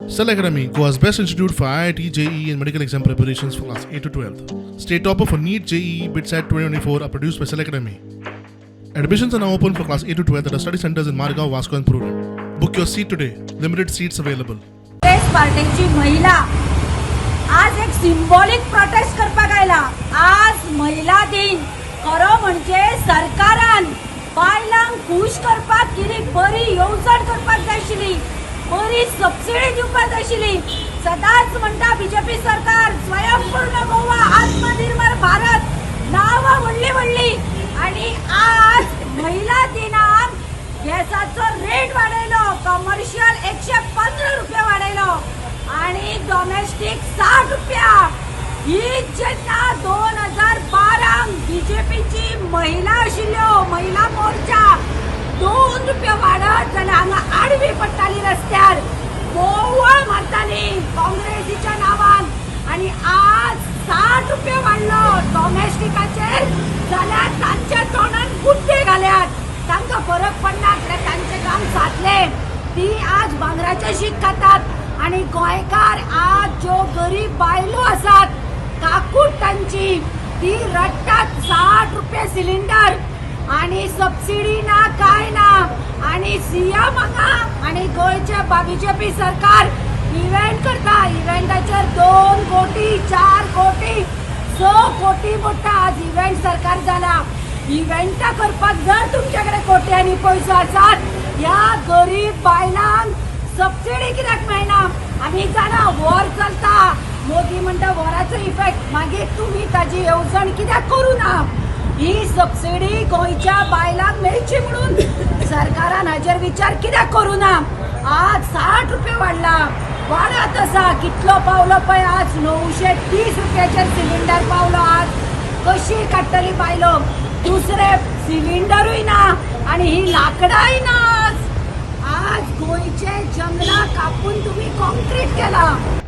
Cell Academy, Goa's best institute for IIT, JEE, and medical exam preparations for class 8 to 12. State topper for NEET, JEE, BITSAT 2024 are produced by Cell Academy. Admissions are now open for class 8 to 12 at our study centers in Margao, Vasco, and Prudent. Book your seat today. Limited seats available. Congress पार्टीची महिला आज एक symbolic protest करपाक आयला. आज महिला दिन. खरो म्हणजे सरकारान बायलांक खूश करपाक कितें बरी येवजण करपाक जाय आशिल्ली, बरी सबसिडी दिवपाक जाय आशिल्ली. सदांच म्हणटा बीजेपी सरकार, स्वयंपूर्ण गोवा, आत्मनिर्भर भारत, नांवां व्हडली व्हडली आणि आज महिला दिनाक गॅसाचो रेट वाडयलो. कमर्शियल 115 रुपया वाडयलो आणि डोमेस्टीक 60 रुपया. ही जेन्ना 2012 बीजेपीची महिला आशिल्ल्यो, महिला मोर्चा, 2 रुपया वाडत जाल्यार हांगा आडवी पडटाली, रस्त्यार बोवाळ मारताली काँग्रेसीच्या नावान. आणि आज 60 रुपया वाडलो डोमेस्टिकाचेर जाल्यार तांच्या तोंडान गुड्डे घाल्यात. तांकां फरक पडना कित्याक तांचें काम जातलें. ती आज भांगराचें शीत खातात आणि गोंयकार आज ज्यो गरीब बायलो आसात, काकूट तांची, ती रडटात. 60 रुपये सिलिंडर आणि सबसिडी ना, काय ना. आणि सीएम हांगा आणि गोंयचे बीजेपी सरकार इव्हेंट करता. इव्हेंटाचेर 2 कोटी, 4 कोटी, 6 कोटी मोठा आज इव्हेंट सरकार जाला. इव्हेंटां करपाक जर तुमचे कडेन कोट्यांनी पयसो आसात, ह्या गरीब बायलांक सबसिडी कित्याक मेळना? आमी जाणा वॉर चलता. मोदी म्हणटा वॉराचो इफेक्ट. मागीर तुमी ताजी येवजण कित्याक करूं ना? ही सबसिडी गोंयच्या बायलांक मेळची म्हणून सरकारान हाजेर विचार कित्याक करूं ना? आज 60 रुपये वाडला, वाडत आसा. कितलो पावलो पळय, आज 930 रुपयाचेर सिलिंडर पावलो. आज कशी काडटली बायलो? दुसरे सिलिंडरूय ना आणि ही लाकडांय ना. आज आज गोंयचे जंगलां कापून तुम्ही कॉन्क्रीट केला.